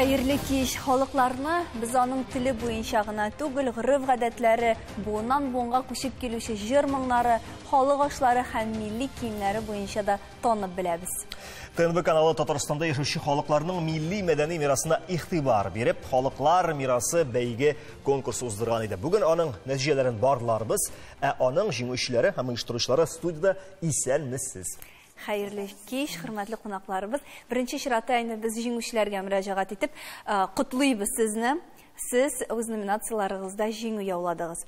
Хәерле кич. Халыкларны без аның теле буенча гына түгел, гореф-гадәтләре, буыннан буынга күчеп килүче җыр моңнары, халык ашлары һәм милли киемнәре буенча да танып беләбез. ТНВ каналы Татарстанда яшәүче халыкларның милли мәдәни мирасына игътибар биреп, Халыклар мирасы бәйге конкурсы уздырган иде. Бүген аның нәтиҗәләрен барларбыз, ә аның җиңүчеләре һәм оештыручылары студиядә. Исәнмесез. Хәерле кич, хөрмәтле кунакларыбыз. Беренче чиратта инде без җиңүчеләргә мөрәҗәгать итеп, котлыйбыз сезне. Сез үз номинацияләрегездә җиңү яуладыгыз.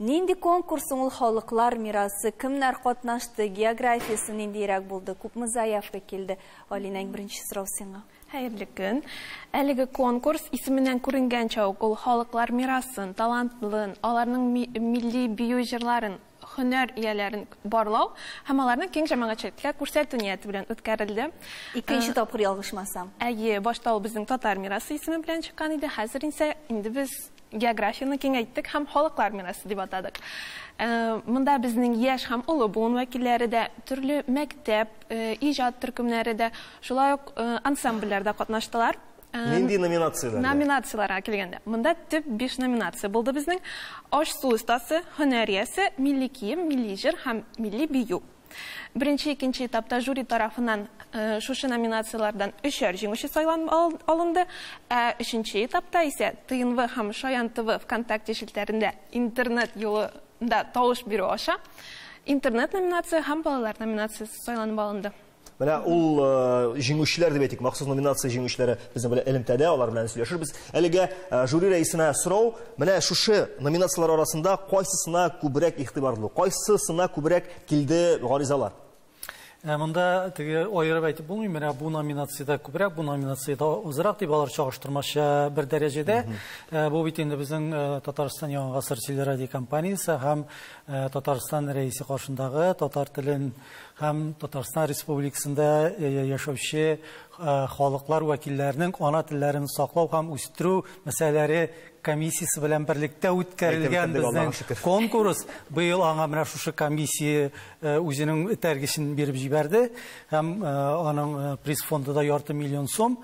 Нинди конкурс ул Халыклар мирасы? Кемнәр катнашты? Географиясе ниндирәк булды? Күпме заявка килде? Алина, иң беренче сорау сиңа. Хәерле көн. Әлеге конкурс исеменнән күренгәнчә үк ул халыклар мирасын, талантлын, аларның милли бию җырларын, һөнәр ияләрен барлау һәм аларны киң җәмәгатьчелеккә күрсәтү нияте белән үткәрелде. Икенче тапкыр, ялгышмасам. Әйе, башта ул безнең Татар мирасы исеме белән чыккан иде. Хәзер исә инде без географияне киңәйттек һәм Халыклар мирасы дип атадык. Монда безнең яшь һәм олы буын вәкилләре дә, төрле мәктәп, иҗат төркемнәре дә, шулай ук ансамбльләр дә катнаштылар. Нинди номинацияләр? Номинацияләргә килгәндә, монда төп 5 номинация булды безнең. Аш-су остасы, һөнәр иясе, милли кием, милли җыр һәм милли бию. Беренче, икенче этапта жюри тарафыннан шушы номинацияләрдән өчәр җиңүче сайланып алынды. Ә өченче этапта исә ТНВ һәм Шаян ТВ ВКонтакте челтәрендә интернет юлында тавыш бирү аша интернет номинация һәм балалар номинациясе сайланып алынды. Менә ул җиңүчеләр дип әйтик, махсус номинация җиңүчеләре безнең белән элемтәдә, алар белән сөйләшербез. Әлегә жюри рәисенә сорау, менә шушы номинацияләр арасында кайсысына күбрәк игътибар булды, кайсысына күбрәк килде гаризалар? Монда теге аерып әйтеп булмый, менә бу номинациядә күбрәк, бу номинациядә азрак дип алар чагыштырмача бер дәрәҗәдә. Бу бит инде безнең Татарстан Яңа гасыр телерадиокомпаниясе һәм Татарстан Рәисе каршындагы татар телен һәм Татарстан Республикасында яшәүче халыклар вәкилләренең ана телләрен саклау һәм үстерү мәсьәләләре комиссиясе белән берлектә үткәрелгән безнең конкурс. Быел аңа менә шушы комиссия үзенең этәргечен биреп җибәрде һәм аның приз фонды да ярты миллион сум.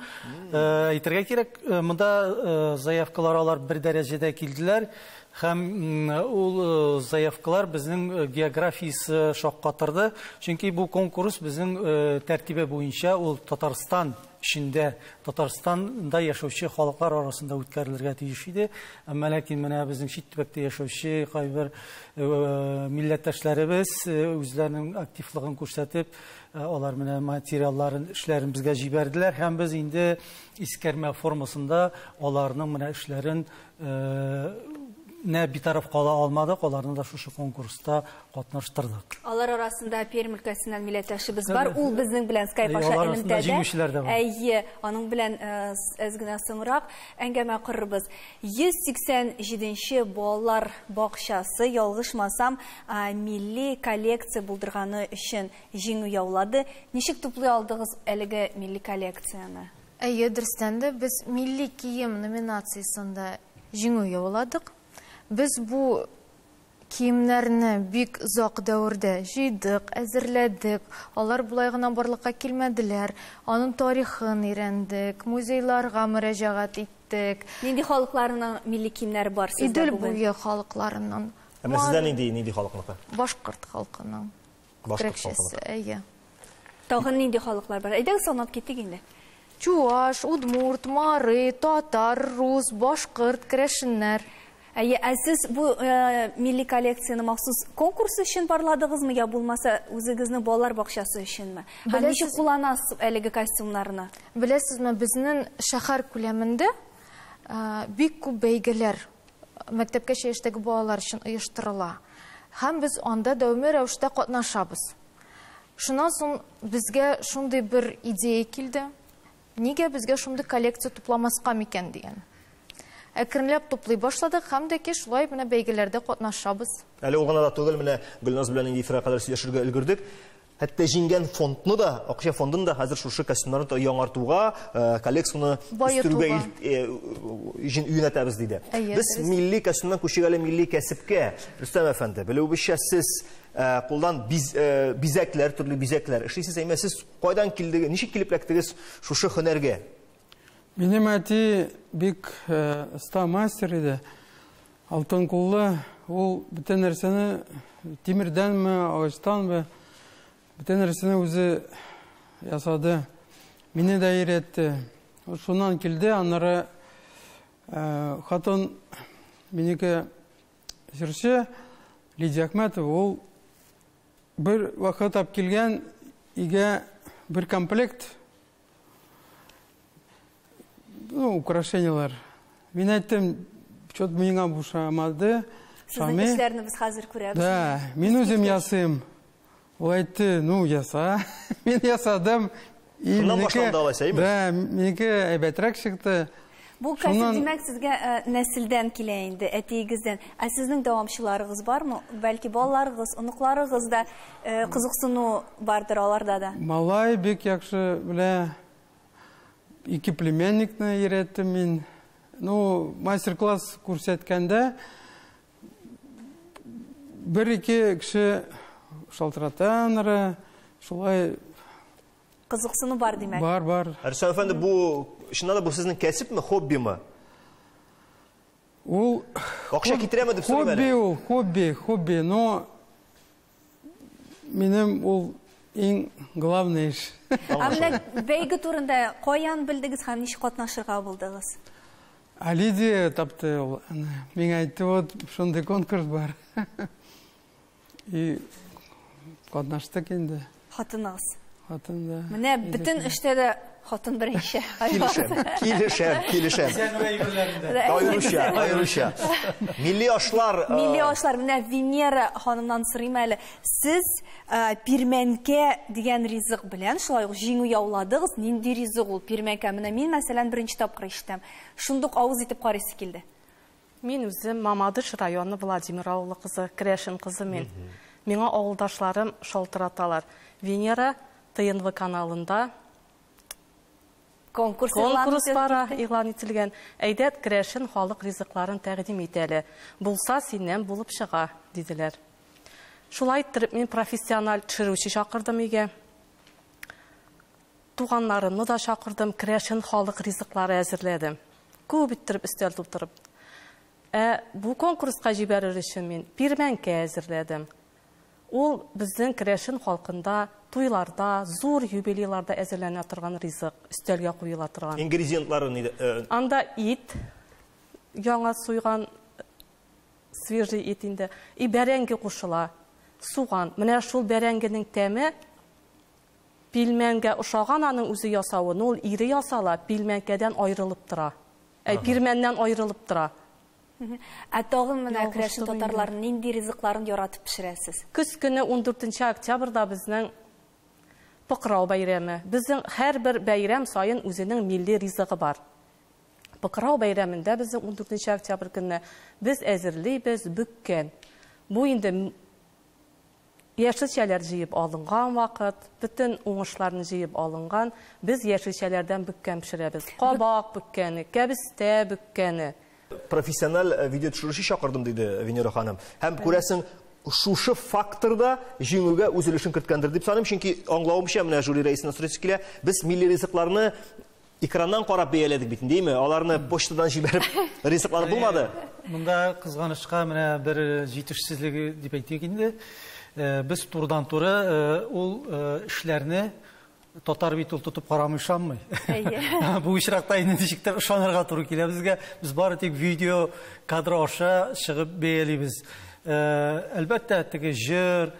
Әйтергә кирәк, монда заявкалар алар бер дәрәҗәдә килделәр. Һәм ул заявкалар безнең географиясе шаккатырды. Чөнки бу конкурс безнең тәртибе буенча ул Татарстан эчендә, Татарстанда яшәүче халыклар арасында үткәрелергә тиеш иде. Әмма ләкин менә безнең чит төбәктә яшәүче кайбер милләттәшләребез үзләренең активлыгын күрсәтеп, алар менә материалларын, эшләрен безгә җибәрделәр һәм без инде искәрмә формасында аларның менә эшләрен не битараф кала алмадык, аларны да шушы конкурста катнаштырдык. Алар арасында Пермь өлкәсеннән милләттәшебез бар. Ул безнең белән Skype аша элемтәдә. Әйе, аның белән әз генә соңрак әңгәмә корырбыз. 187нче балалар бакчасы, ялгышмасам, милли коллекция булдырганы өчен җиңү яулады. Ничек туплый алдыгыз әлеге милли коллекцияне? Әйе, дөрестән дә без милли кием номинациясендә җиңү яуладык. Без бу киемнәрне бик озак дәвердә җыйдык, әзерләдек. Алар болай гына барлыкка килмәделәр. Аның тарихын өйрәндек, музейларга мөрәҗәгать иттек. Нинди халыкларының милли киемнәре бар сездә бүген? Идел буе халыкларының. Ә менә сездә нинди халыкныкы? Башкорт халкының. Башкорт халкыныкы. Әйе. Тагын нинди халыклар бар? Әйдәгез санап китик инде. Чуаш, удмурт, мары, татар, рус, башкорт, керәшеннәр. Әйе, ә сез бу милли коллекцияне махсус конкурс өчен барладыгызмы, я булмаса үзегезнең балалар бакчасы өченме? Һәм ничек кулланасыз әлеге костюмнарны? Беләсезме, безнең шәһәр күләмендә бик күп бәйгеләр мәктәпкәчә яшьтәге балалар өчен оештырыла. Һәм без анда даими рәвештә катнашабыз. Шуннан соң безгә шундый бер идея килде. Нигә безгә шундый коллекция тупламаска микән дигән. Әкренләп туплый башладык һәм дә ки шулай менә бәйгеләрдә катнашабыз. Әле ул гына да түгел, менә Гөлназ белән инде эфирга кадәр сөйләшергә өлгердек. Хәтта җиңгән фондны да, акча фондын да хәзер шушы костюмнарны яңартуга, коллекцияне үстерүгә юнәтәбез диде. Без милли костюмнан күчик әле милли кәсепкә. Рөстәм әфәнде, белүебезчә, сез кулдан бизәкләр, төрле бизәкләр эшлисез. Әмма сез кайдан килдегез, ничек килеп эләктегез шушы һөнәргә? Минем әти бик оста мастер иде. Алтын куллы, ул бөтен нәрсәне тимердәнме, агачтанмы, бөтен нәрсәне үзе ясады. Мине дә өйрәтте. Шуннан килде, аннары хатын минеке җырчы Лидия Әхмәтова, ул бер вакыт алып килгән өйгә бер комплект, ну, украшениялар. Мин әйттем, что-то миңа бушамады. Сезнең эшләрне без хәзер күрәбез. Да, мин үзем ясыйм. Ул әйтте, ну, яса. Мин ясадым. Шуннан башланды алайса, әйме? Да, минеке әйбәтрәк чыкты. Бу кәсеп, димәк, сезгә нәселдән килә инде, әтиегездән. Ә сезнең дәвамчыларыгыз бармы? Бәлки балаларыгыз, оныкларыгыз да кызыксыну бардыр аларда да? Малай бик яхшы белә. Ике племянникны өйрәттем мин. Ну, мастер-класс күрсәткәндә бер-ике кеше шалтырата, аннары шулай. Кызыксыну бар, димәк. Бар, бар. Рөстәм әфәнде, бу чыннан да бу сезнең кәсепме, хоббимы? Ул акча китерәме дип сорыйм әле. Хобби ул, хобби, хобби, но минем ул иң главный эш. Ә менә бәйге турында каян белдегез һәм ничек катнашырга булдыгыз? Ә Лидия тапты ул. Миңа әйтте, вот шундый конкурс бар. И катнаштык инде. Хатыныгыз. Хатын да. Менә бөтен эштә дә хатын беренче. Килешәм, килешәм, килешәм. Аеруча, аеруча. Милли ашлар. Милли ашлар. Менә Венера ханымнан сорыйм әле. Сез пирмәнкә дигән ризык белән шулай ук җиңү яуладыгыз. Нинди ризык ул пирмәнкә? Менә мин, мәсәлән, беренче тапкыр ишетәм. Шундук авыз итеп карыйсы килде. Мин үзем Мамадыш районы Владимир авылы кызы, керәшен кызы мин. Миңа авылдашларым шалтыраталар. Венера ТНВ каналында конкурс бара, игълан ителгән. Әйдәт керәшен халык ризыкларын тәкъдим итәле. Булса синнән булып чыга, диделәр. Шулай иттереп мин профессиональ төшерүче чакырдым өйгә. Туганнарымны да чакырдым, керәшен халык ризыклары әзерләдем. Күп иттереп өстәл тутырып. Ә бу конкурска җибәрер өчен мин пирмәнкә әзерләдем. Ул безнең керәшен халкында туйларда, зур юбилейларда әзерләнә торган ризык, өстәлгә куела торган. Ингредиентлары нидә? Анда ит, яңа суйган свежий ит инде, и бәрәңге кушыла, суган. Менә шул бәрәңгенең тәме пилмәнгә ошаган, аның үзе ясавы, ул ире ясала, пилмәнкәдән аерылып тора. Пирмәннән аерылып тора. Ә тагын менә керәшен татарларының нинди ризыкларын яратып пешерәсез? Көз көне 14 октябрьдә безнең Пыкрау бәйрәме. Безнең һәрбер бәйрәм саен үзенең милли ризыгы бар. Пыкрау бәйрәмендә безнең 14 октябрь көнне без әзерлибез бөккән. Бу инде яшелчәләр җыеп алынган вакыт, бөтен уңышларны җыеп алынган, без яшелчәләрдән бөккән пешерәбез. Кабак бөккәне, кәбестә бөккәне. Профессиональ видео төшерүче чакырдым, диде Венера ханым. Һәм күрәсең, шушы факторда җиңүгә үз өлешен керткәндер дип саныйм, чөнки аңлавымча, менә жюри рәисенә сорыйсы килә, без милли ризыкларны экраннан карап бәяләдек бит, димме? Аларны почтадан җибәреп ризыклар булмады. Монда кызганычка менә бер җитешсезлеге дип әйтик инде. Без турыдан-туры ул эшләрне татар бит ул тотып карамый, ышанмый. Бу очракта инде ничектер ышанырга туры килә безгә. Без бары тик видео кадр аша чыгып бәялибез. Әлбәттә, теге җыр,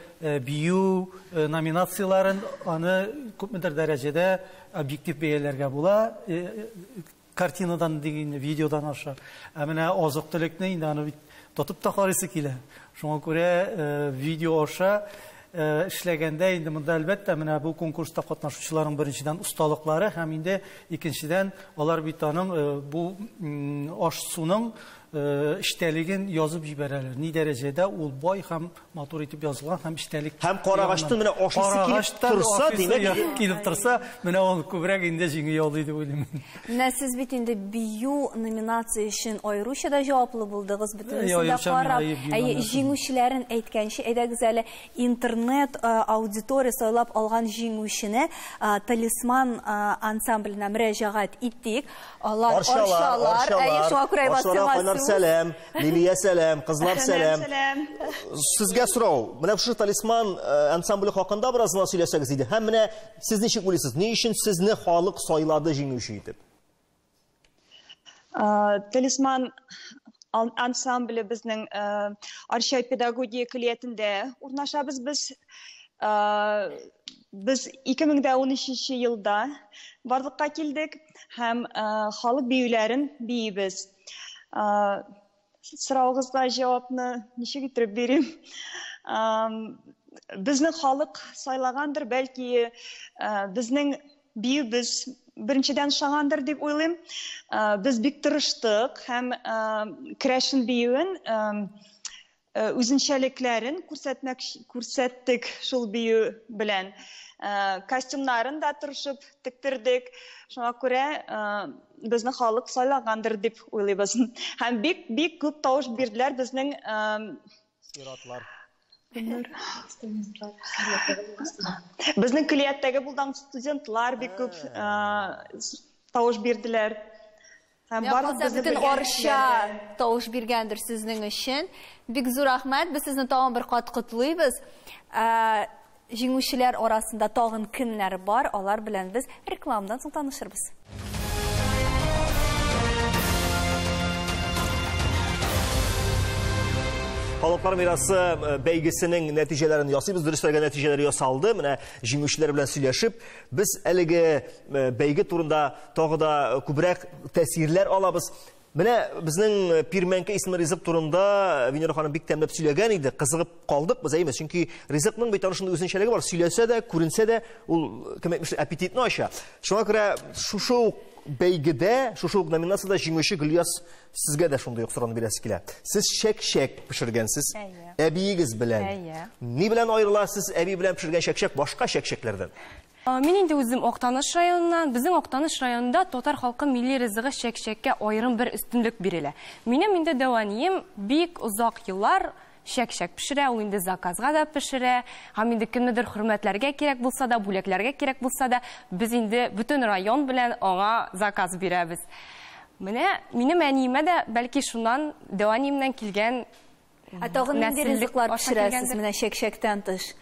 бию номинацияләрен аны күпмедер дәрәҗәдә объектив бәяләргә була. Картинадан дигән видеодан аша. Ә менә азык-төлекне инде аны бит тотып та карыйсы килә. Шуңа күрә видео аша эшләгәндә инде монда әлбәттә менә бу конкурста катнашучыларның беренчедән осталыклары һәм инде икенчедән алар бит аның бу аш-суның эчтәлеген язып җибәрәләр. Ни дәрәҗәдә ул бай һәм матур итеп язылган һәм эчтәлек. Һәм карагачтан менә ашыйсы килеп торса, димәк, килеп торса, менә ул күбрәк инде җиңү яулый дип уйлыйм. Менә сез бит инде бию номинация өчен аеруча да җаваплы булдыгыз, бөтенесен дә карап, әйе, җиңүчеләрен әйткәнче, әйдәгез әле интернет аудитория сайлап алган җиңүчене Талисман ансамбленә мөрәҗәгать иттек. Алар арчалар, әйе, шуңа күрә кайнар сәлам, Лилия сәлам, кызлар сәлам. Сезгә сорау, менә шушы Талисман ансамбле хакында бераз гына сөйләсәгез иде. Һәм менә сез ничек уйлыйсыз, ни өчен сезне халык сайлады җиңүче итеп? Талисман ансамбле безнең Арча педагогия көллиятендә урнашабыз без. Без 2013 елда барлыкка килдек һәм халык биюләрен биибез. Сорауыгызга җавапны ничек итеп бирим? Безнең халык сайлагандыр, бәлки безнең биюбез беренчедән ошагандыр дип уйлыйм. Без бик тырыштык һәм керәшен биюен үзенчәлекләрен күрсәттек шул бию белән. Костюмнарын да тырышып тектердек. Шуңа күрә безне халык сайлагандыр дип уйлыйбыз. Һәм бик-бик күп тавыш бирделәр безнең иратлар. Безнең көллияттәге булган студентлар бик күп тавыш бирделәр. Һәм барлык бөтен Арча тавыш биргәндер сезнең өчен. Бик зур рәхмәт. Без сезне тагын бер кат котлыйбыз. Җиңүчеләр арасында тагын кемнәр бар, алар белән без рекламадан соң танышырбыз. Халыклар мирасы бәйгесенең нәтиҗәләрен ясыйбыз. Дөресрәге нәтиҗәләр ясалды. Менә җиңүчеләр белән сөйләшеп, без әлеге бәйге турында тагы да күбрәк тәэсирләр алабыз. Менә безнең пирмәнкә исемле ризык турында Венера ханым бик тәмләп сөйләгән иде. Кызыгып калдык без, әйме? Чөнки ризыкның бит аның шундый үзенчәлеге бар. Сөйләсә дә, күренсә дә, ул кем әйтмешли, аппетитны ача. Шуңа күрә шушы ук бәйгедә, шушы ук номинациядә җиңүче Гөльяз, сезгә дә шундый ук сорауны бирәсе килә. Сез чәк-чәк пешергәнсез, әбиегез белән. Ни белән аерыла сез әби белән пешергән чәк-чәк башка чәк-чәкләрдән? Мин инде үзем Актаныш районыннан. Безнең Актаныш районында татар халкы милли ризыгы чәк-чәккә аерым бер өстенлек бирелә. Минем инде дәванием бик озак еллар чәк-чәк пешерә, ул инде заказга да пешерә, һәм инде кемнедер хөрмәтләргә кирәк булса да, бүләкләргә кирәк булса да, без инде бөтен район белән аңа заказ бирәбез. Менә минем әниемә дә бәлки шуннан дәваниемнән килгән. Ә тагын нинди ризыклар пешерәсез менә чәк-чәктән тыш?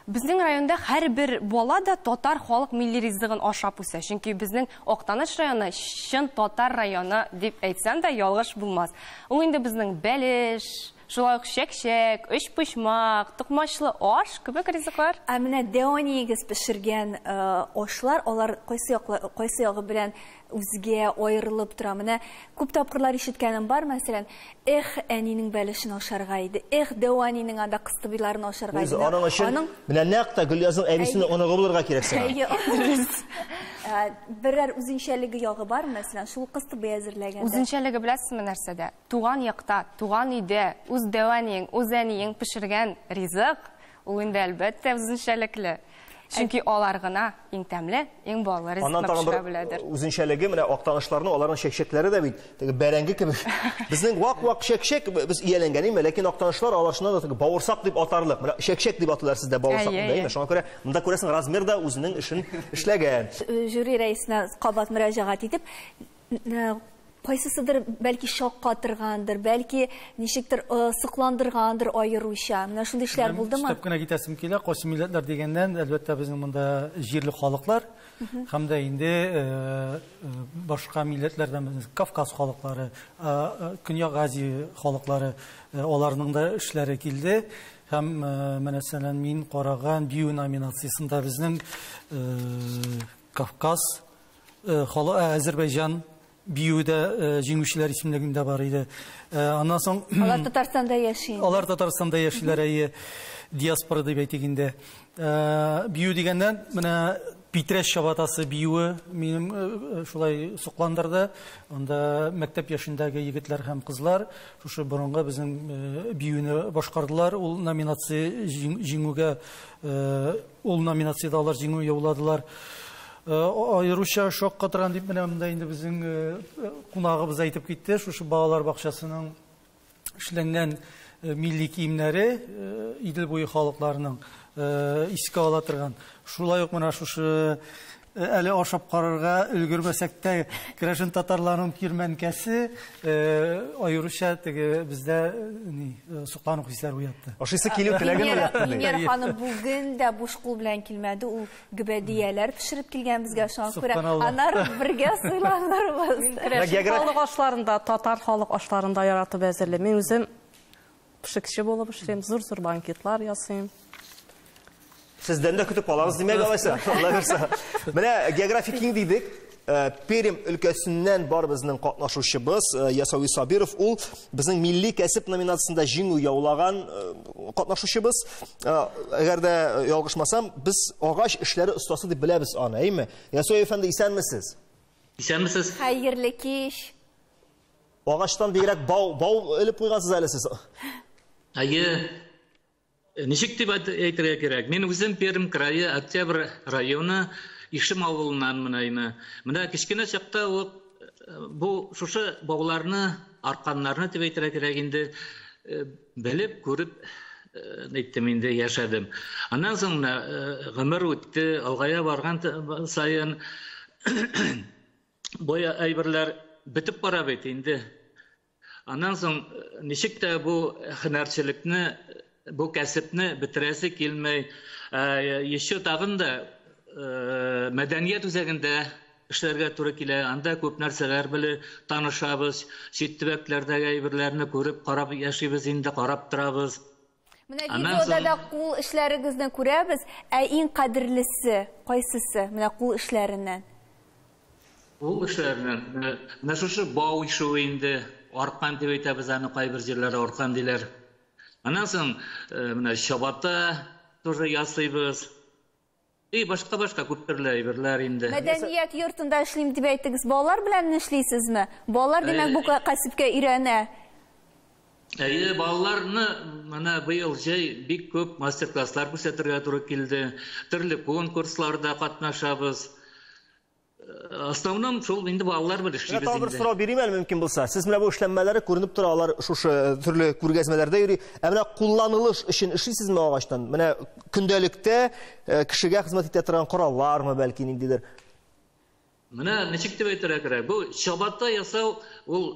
Безнең районда һәрбер бала да татар халык милли ризыгын ашап үсә. Чөнки безнең Актаныш районы чын татар районы дип әйтсәм дә ялгыш булмас. Ул инде безнең бәлеш, шулай ук чәк-чәк, өчпочмак, токмачлы аш кебек ризыклар. Ә менә дәваниегез пешергән ашлар, алар кайсы ягы белән үзгә аерылып тора? Менә күп тапкырлар ишеткәнем бар, мәсәлән, эх, әнинең бәлешен ашарга иде, эх, дәванинең анда кыстыбыйларын ашарга иде. Аның өчен менә нәкъ тә Гөльязның әбисенең оныгы булырга кирәк сиңа. Берәр үзенчәлеге ягы бар, мәсәлән, шул кыстыбый әзерләгәндә. Үзенчәлеге беләсезме нәрсәдә? Туган якта, туган өйдә, үз дәваниең, үз әниең пешергән ризык, ул инде әлбәттә үзенчәлекле. Чөнки алар гына иң тәмле, иң баллы ризыкны пешерә беләдер. Үзенчәлеге менә актанышларның, аларның чәкчәкләре дә бит теге бәрәңге кебек. Безнең вак-вак чәкчәк без ияләнгән име, ләкин актанышлар алар шуннан да теге бавырсак дип атарлык. Менә чәкчәк дип аталар сездә бавырсак, әйеме? Шуңа күрә монда күрәсең, размер да үзенең эшен эшләгән. Жюри рәисенә кабат мөрәҗәгать итеп, кайсысыдыр бәлки шаккатыргандыр, бәлки ничектер сокландыргандыр аеруча. Менә шундый эшләр булдымы? Өстәп кенә китәсем килә, кайсы милләтләр дигәннән, әлбәттә, безнең монда җирле халыклар һәм дә инде башка милләтләрдән Кавказ халыклары, Көньяк Азия халыклары, аларның да эшләре килде. Һәм мәсәлән, мин караган бию номинациясендә безнең Кавказ, Азербайҗан биюдә җиңүчеләр исемлегендә бар иде. Аннан соң алар Татарстанда яши. Алар Татарстанда яшиләр, әйе, диаспора дип әйтик инде. Бию дигәннән, менә Питрәч чабатасы биюе минем шулай сокландырды. Анда мәктәп яшендәге егетләр һәм кызлар шушы борынгы безнең биюне башкардылар. Ул номинация җиңүгә, ул номинациядә алар җиңү яуладылар. Аеруча шаккатырган дип менә монда инде безнең кунагыбыз әйтеп китте, шушы балалар бакчасының эшләнгән милли киемнәре Идел буе халыкларының искә ала торган. Шулай ук менә шушы әле ашап карарга өлгермәсәк тә керәшен татарларының кирмәнкәсе аеруча теге бездә соклану хисләре уятты. Ашыйсы килү теләген уятты. Венера ханым бүген дә буш кул белән килмәде, ул гөбәдияләр пешереп килгән безгә, шуңа күрә анар бергә сыйланырбыз. Керәшен халык ашларында, татар халык ашларында яратып әзерлим. Мин үзем пешекче булып эшлим, зур-зур банкетлар ясыйм. Сездән дә көтеп калабыз, димәк, алайса. Алла бирсә. Менә географик киң дидек. Пермь өлкәсеннән бар безнең катнашучыбыз Ясауи Сабиров. Ул безнең милли кәсеп номинациясендә җиңү яулаган катнашучыбыз. Әгәр дә ялгышмасам, без агач эшләре остасы дип беләбез аны, әйме? Ясауи әфәнде, исәнмесез? Исәнмесез. Хәерле кич. Агачтан бигрәк бау элеп куйгансыз әле сез. Әйе. Ничек дип әйтергә кирәк? Мин үзем Пермь крае, Октябрь районы, Ишим авылыннан менә. Менә кечкенә чакта ук бу шушы бауларны, арканнарны дип әйтергә кирәк инде, белеп, күреп, әйттем инде, яшәдем. Аннан соң менә гомер үтте, алгая барган саен бу әйберләр бетеп бара бит инде. Аннан соң ничек тә бу һөнәрчелекне, бу кәсепне бетерәсе килмәй. Еще тагын да мәдәният үзәгендә эшләргә туры килә. Анда күп нәрсәләр белеп танышабыз, чит төбәкләрдәге әйберләрне күреп, карап яшибез инде, карап торабыз. Менә видеода да кул эшләрегезне күрәбез. Ә иң кадерлесе кайсысы? Менә кул эшләреннән. Кул эшләреннән. Менә шушы бау ишүе инде, аркан дип әйтәбез аны, кайбер җирләрдә аркан диләр. Аннан соң менә чабата тоже ясыйбыз. И башка-башка күп төрле әйберләр инде. Мәдәният йортында эшлим дип әйттегез. Балалар белән эшлисезме? Балалар димәк бу кәсепкә өйрәнә. Әйе, балаларны менә быел җәй бик күп мастер-класслар күрсәтергә туры килде. Төрле конкурсларда катнашабыз. Основном шул инде балалар белән эшлибез инде. Тагын бер сорау бирим әле мөмкин булса. Сез менә бу эшләнмәләре күренеп тора, алар шушы төрле күргәзмәләрдә йөри. Ә менә кулланылыш өчен эшлисезме агачтан? Менә көндәлектә кешегә хезмәт итә торган кораллармы бәлки ниндидер? Менә ничек дип әйтергә кирәк? Бу чабата ясау ул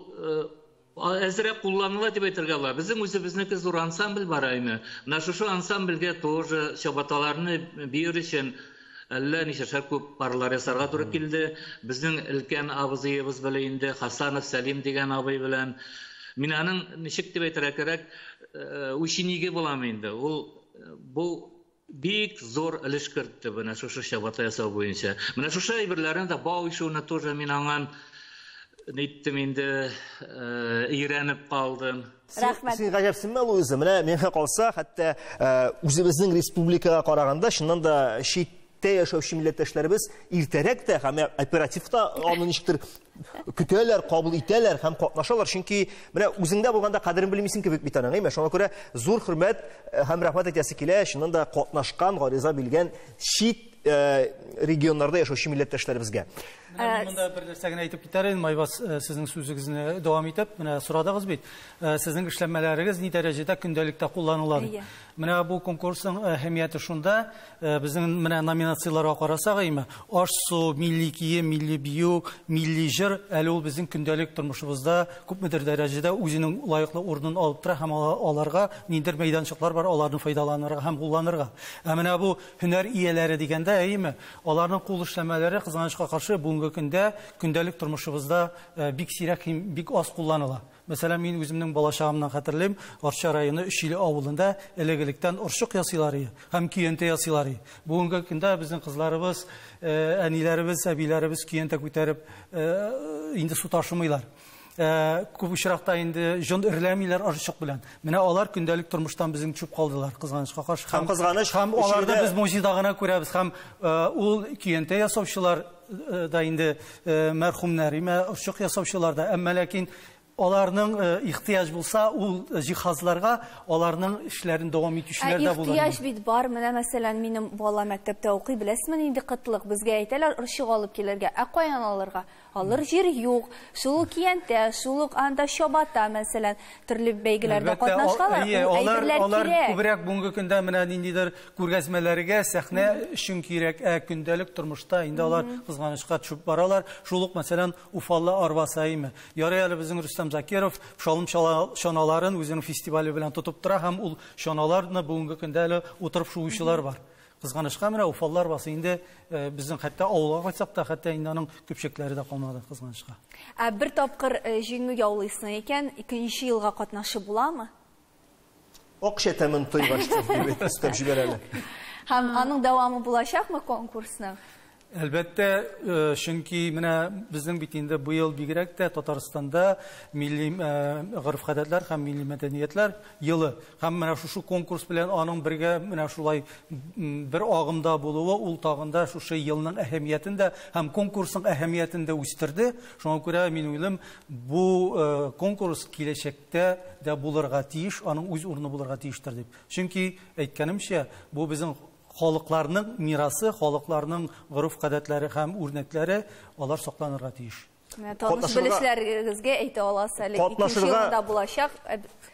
әзрәк кулланыла дип әйтергә була. Безнең үзебезнеке зур ансамбль бар әйме. Менә шушы ансамбльгә тоже чабаталарны бирер өчен әллә ничәшәр күп парлар ясарга туры килде. Безнең өлкән абзыебыз белән инде Хасанов Сәлим дигән абый белән. Мин аның ничек дип әйтергә кирәк, учениге булам инде. Ул бу бик зур өлеш кертте менә шушы чабата ясау буенча. Менә шушы әйберләрне дә бау ишүне тоже мин аңан әйттем инде, өйрәнеп калдым. Рәхмәт. Син гаҗәпсенмә, Луиза, менә миңа калса, хәтта үзебезнең республикага караганда, чыннан да читтә яшәүче милләттәшләребез иртәрәк тә һәм оператив та аны ничектер көтәләр, кабул итәләр һәм катнашалар. Чөнки менә үзеңдә булганда кадерен белмисең кебек бит аның, әйме? Шуңа күрә зур хөрмәт һәм рәхмәт әйтәсе килә, чыннан да катнашкан, гариза биргән чит регионнарда яшәүче милләттәшләребезгә. Менә монда бер нәрсә генә әйтеп китәр идем, Айваз, сезнең сүзегезне дәвам итеп, менә сорадыгыз бит, сезнең эшләнмәләрегез ни дәрәҗәдә көндәлектә кулланыла дип. Менә бу конкурсның әһәмияте шунда, безнең менә номинацияләргә карасак, әйме, аш-су, милли кием, милли бию, милли җыр, әле ул безнең көндәлек тормышыбызда күпмедер дәрәҗәдә үзенең лаеклы урынын алып тора һәм аларга ниндидер мәйданчыклар бар, аларны файдаланырга һәм кулланырга. Ә менә бу һөнәр ияләре дигәндә, әйме, аларның кул эшләмәләре кызганычка каршы бүгенге көндә көндәлек тормышыбызда бик сирәк һәм бик аз кулланыла. Мәсәлән, мин үземнең балачагымнан хәтерлим, Арча районы Өчиле авылында элек-электән орчык ясыйлар иде һәм көянтә ясыйлар иде. Бүгенге көндә безнең кызларыбыз, әниләребез, әбиләребез көянтә күтәреп инде су ташымыйлар. Күп очракта инде җон эрләмиләр орчык белән. Менә алар көндәлек тормыштан безнең төшеп калдылар, кызганычка каршы. Һәм кызганыч, Һәм аларны без музейда гына күрәбез. Һәм ул көянтә ясаучылар да инде мәрхүмнәр, имә орчык ясаучылар да. Әмма ләкин аларның ихтыяҗ булса, ул җиһазларга аларның эшләрен дәвам итүчеләр дә булыр. Ихтыяҗ бит бар. Менә мәсәлән, минем бала мәктәптә укый, беләсезме, нинди кытлык? Безгә әйтәләр орчык алып килергә. Ә каян алырга? Алыр җир юк. Шул ук көянтә, шул ук анда чабата, мәсәлән, төрле бәйгеләрдә катнашалар. Алар күбрәк бүгенге көндә менә ниндидер күргәзмәләргә, сәхнә өчен кирәк. Ә көндәлек тормышта инде алар кызганычка төшеп баралар. Шул ук, мәсәлән, Уфалы арбасы әйме. Ярый әле безнең Рөстәм Закиров шалым чаналарын үзенең фестивале белән тотып тора һәм ул чаналарны бүгенге көндә әле утырып шуучылар бар. Кызганычка менә Уфаллар басы инде безнең хәтта авылга кайтсак та, хәтта инде аның көпчәкләре дә калмады кызганычка. Ә бер тапкыр җиңү яулыйсың икән, икенче елга катнашы буламы? Акча тәмен тойгач дип өстәп җибәрәле. Һәм аның дәвамы булачакмы конкурсның? Әлбәттә, чөнки менә безнең бит инде быел бигрәк тә Татарстанда милли гореф-гадәтләр һәм милли мәдәниятләр елы. Һәм менә шушы конкурс белән аның бергә менә шулай бер агымда булуы ул тагын да шушы елның әһәмиятен дә һәм конкурсның әһәмиятен дә үстерде. Шуңа күрә мин уйлыйм, бу конкурс киләчәктә дә булырга тиеш, аның үз урыны булырга тиештер дип. Чөнки әйткәнемчә, бу безнең халыкларның мирасы, халыкларның гореф-гадәтләре һәм үрнәкләре, алар сакланырга тиеш. Таныш белешләрегезгә әйтә аласыз әле, икенче елда булачак.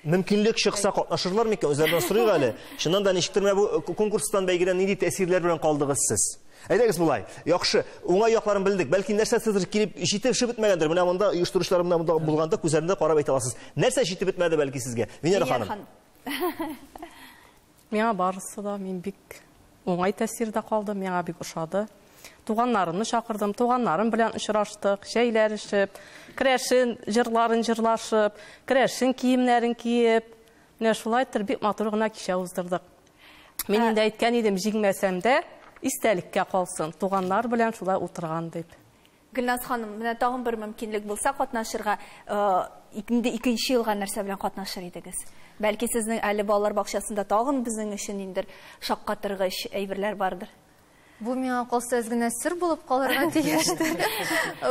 Мөмкинлек чыкса катнашырлар микән? Үзләреннән сорыйк әле. Чыннан да ничектер менә бу конкурстан бәйгедән нинди тәэсирләр белән калдыгыз сез? Әйдәгез болай. Яхшы, уңай якларын белдек. Бәлки нәрсәсездер килеп җитеп бетмәгәндер. Менә монда оештыручылар менә монда булганда күзләрендә карап әйтә аласыз. Нәрсә җитеп бетмәде бәлки сезгә? Венера ханым. Миңа барысы да, мин бик уңай тәэсирдә калдым, миңа бик ошады. Туганнарымны чакырдым, туганнарым белән очраштык, чәйләр эчеп, керәшен җырларын җырлашып, керәшен киемнәрен киеп, менә шулай итеп бик матур гына кичә уздырдык. Мин инде әйткән идем, җиңмәсәм дә истәлеккә калсын, туганнар белән шулай утырган дип. Гөлназ ханым, менә тагын бер мөмкинлек булса катнашырга, инде икенче елга нәрсә белән катнашыр идегез? Бәлки сезнең әле балалар бакчасында тагын безнең өчен инде шаккатыргыч әйберләр бардыр. Бу миңа калса әз генә сер булып калырга тиештер.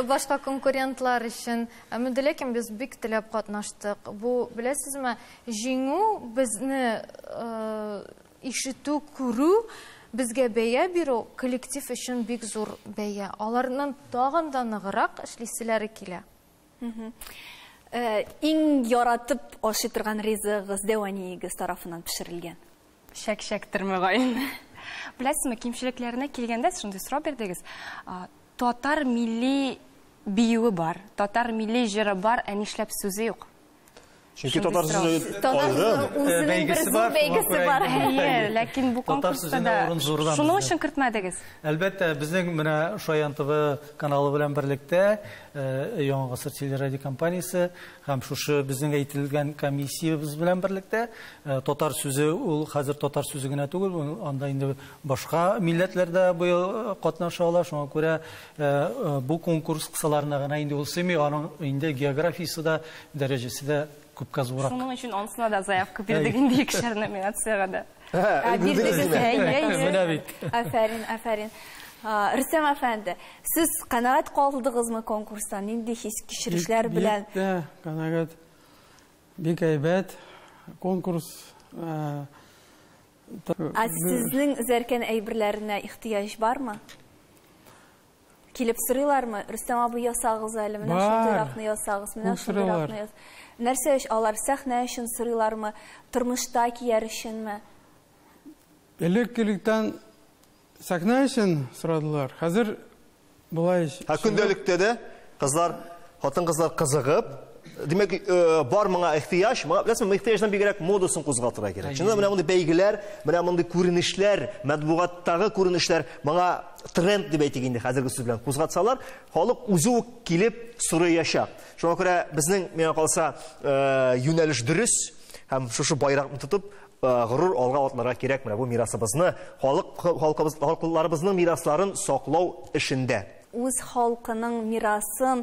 Башка конкурентлар өчен. Әмма ләкин без бик теләп катнаштык. Бу, беләсезме, җиңү безне ишетү, күрү, безгә бәя бирү коллектив өчен бик зур бәя. Аларның тагын да ныграк эшлиселәре килә. Иң яратып ашый торган ризыгыгыз дәваниегез тарафыннан пешерелгән? Чәк-чәктер мөгаен. Беләсезме, кимчелекләренә килгәндә шундый сорау бирдегез. Татар милли биюе бар, татар милли җыры бар, ә нишләп сүзе юк? Чөнки татар сүзе аерым. Үзенең бер зур бәйгесе бар. Әйе, ләкин бу конкурста да шуның өчен кертмәдегез. Әлбәттә, безнең менә Шаян ТВ каналы белән берлектә Яңа гасыр телерадиокомпаниясе һәм шушы безнең әйтелгән комиссиябез белән берлектә татар сүзе ул хәзер татар сүзе генә түгел, анда инде башка милләтләр дә быел катнаша ала. Шуңа күрә бу конкурс кысаларына гына инде ул сыймый, аның инде географиясе дә, дәрәҗәсе дә күпкә зуррак. Шуның өчен анысына да заявка бирдек инде икешәр номинациягә дә. Бирдегез, әйе. Афәрин, афәрин. Рөстәм әфәнде, сез канәгать калдыгызмы конкурстан? Нинди хис-кичерешләр белән? Бик тә канәгать. Бик әйбәт конкурс. Ә сезнең зәркән әйберләренә ихтыяҗ бармы? Килеп сорыйлармы? Рөстәм абый, ясагыз әле, менә шундыйракны ясагыз, менә шундыйракны ясагыз. Нәрсә өчен алар сәхнә өчен сорыйлармы? Тормышта кияр өченме? Элек-электән сәхнә өчен сорадылар. Хәзер болай. Ә көндәлектә дә кызлар, хатын-кызлар кызыгып, димәк, бар моңа ихтыяҗ, моңа, беләсезме, ихтыяҗдан бигрәк модасын кузгатырга кирәк. Чыннан менә мондый бәйгеләр, менә мондый күренешләр, матбугаттагы күренешләр моңа тренд дип әйтик инде хәзерге сүз белән кузгатсалар, халык үзе үк килеп сорыячак. Шуңа күрә безнең, миңа калса, юнәлеш дөрес һәм шушы байракны тотып горур алга атларга кирәк менә бу мирасыбызны, халык, халкыбыз, халыкларыбызның мирасларын саклау эшендә. үз халкының мирасын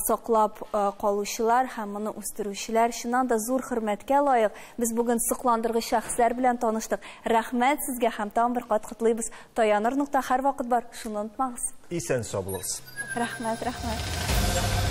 саклап калучылар һәм моны үстерүчеләр чыннан да зур хөрмәткә лаек. Без бүген сокландыргыч шәхесләр белән таныштык. Рәхмәт сезгә һәм тагын бер кат котлыйбыз. Таяныр нокта һәрвакыт бар, шуны онытмагыз. Исән сау булыгыз. Рәхмәт, рәхмәт.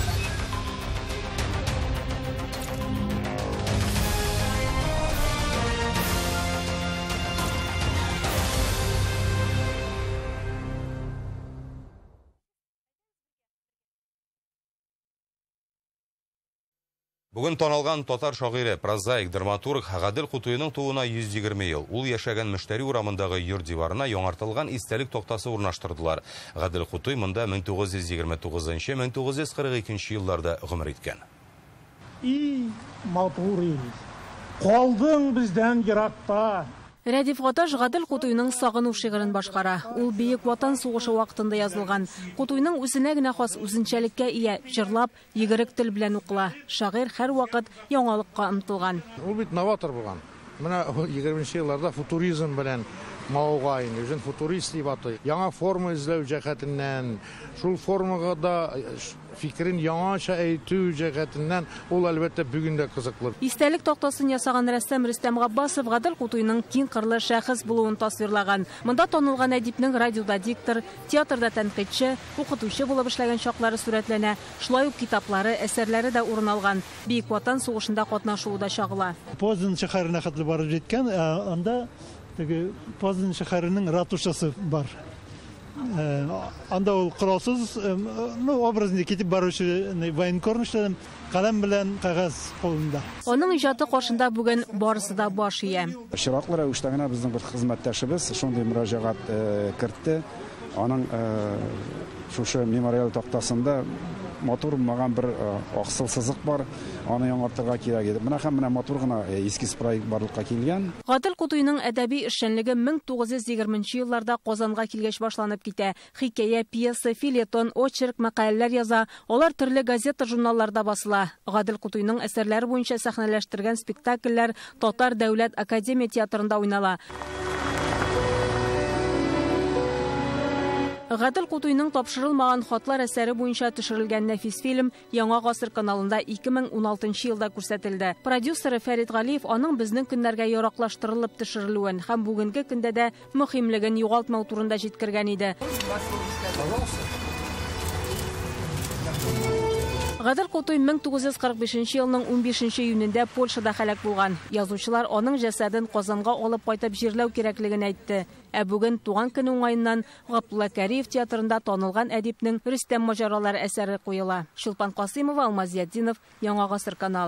Бүген танылган татар шагыйре, прозаик, драматург Гадел Кутуйның тууына 120 ел. Ул яшәгән Мөштәри урамындагы йорт диварына яңартылган истәлек тактасы урнаштырдылар. Гадел Кутуй монда 1929-1942 елларда гомер иткән. И матур ил, калдың бездән еракта. Рәдиф Гаташ Гадел Кутуйның Сагыну шигырен башкара. Ул Бөек Ватан сугышы вакытында язылган. Кутуйның үзенә генә хас үзенчәлеккә ия, җырлап, йөгерек тел белән укыла. Шагыйрь һәрвакыт яңалыкка омтылган. Ул бит новатор булган. Менә 20 елларда футуризм белән мавыга инде, үзен футурист дип атый. Яңа форма эзләү җәһәтеннән, шул формага да фикерен яңача әйтү җәһәтеннән ул әлбәттә бүген дә кызыклы. Истәлек тактасын ясаган рәссам Рөстәм Габбасов Гадел Кутуйның киң кырлы шәхес булуын тасвирлаган. Монда танылган әдипнең радиода диктор, театрда тәнкыйтьче, укытучы булып эшләгән чаклары сурәтләнә. Шулай ук китаплары, әсәрләре дә урын алган. Бөек Ватан сугышында катнашуы да чагыла. Познан шәһәренә хәтле барып җиткән, анда теге Познан шәһәренең ратушасы бар. Анда ул коралсыз, ну, образында китеп баручы военкор эшләдем, каләм белән кәгазь кулында. Аның иҗаты каршында бүген барысы да баш ия. Очраклы рәвештә генә безнең бер хезмәттәшебез шундый мөрәҗәгать кертте. Аның шушы мемориал тактасында матур булмаган бер аксыл сызык бар, аны яңартырга кирәк иде. Менә һәм менә матур гына эскиз проект барлыкка килгән. Гадел Кутуйның әдәби эшчәнлеге 1920 елларда Казанга килгәч башланып китә. Хикәя, пьеса, фельетон, очерк, мәкаләләр яза. Алар төрле газета, журналларда басыла. Гадел Кутуйның әсәрләре буенча сәхнәләштергән спектакльләр Татар дәүләт академия театрында уйнала. Гадел Кутуйның тапшырылмаган хатлар әсәре буенча төшерелгән нәфис фильм Яңа гасыр каналында 2016 елда күрсәтелде. Продюсеры Фәрит Галиев аның безнең көннәргә яраклаштырылып төшерелүен һәм бүгенге көндә дә мөһимлеген югалтмау турында җиткергән иде. Гадел Кутуй 1945 елның 15 июнендә Польшада һәлак булган. Язучылар аның җәсәден Казанга алып кайтып җирләү кирәклеген әйтте. Ә бүген туган көне уңаеннан Габдулла Кариев театрында танылган әдипнең Рөстәм маҗаралары әсәре куела. Чулпан Касыймова, Алмаз Зиятдинов, Яңа гасыр каналы.